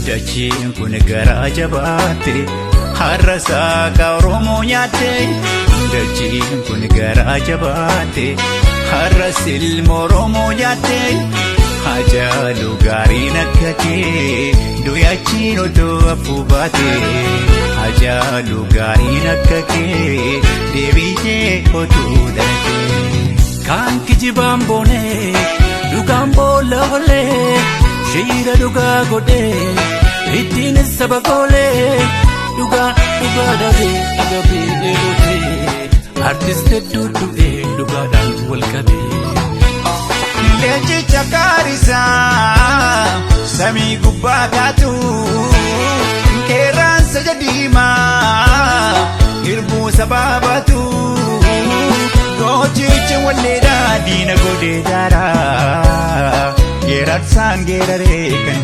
Dachiin kun garaa jabaatte, har'a saaqa Oromoo nyaatte. Dachiin kun garaa jabaatte, har'a silma Oromoo nyaatte. Hacaaluu gaariin akka kee du'achiin otoo hafuu baate. Hacaaluu gaariin akka kee deebitee otuu dhalate. Kaan kijibaan boonee, dhugaan boolla olee, shiira dhugaa godhee, ittiin saba goolee, dhugaa dhugaa dhabee agabee dheebotee, artist hedduu du'ee dhugaadhaan wal qabee. Leencicha kaarisaa samii gubbaa kaatu, qeerransa diimaa hirbuu sabaabatu, gootichi walleedhaa diina godhee daaraa geerarsaan geeraree kan.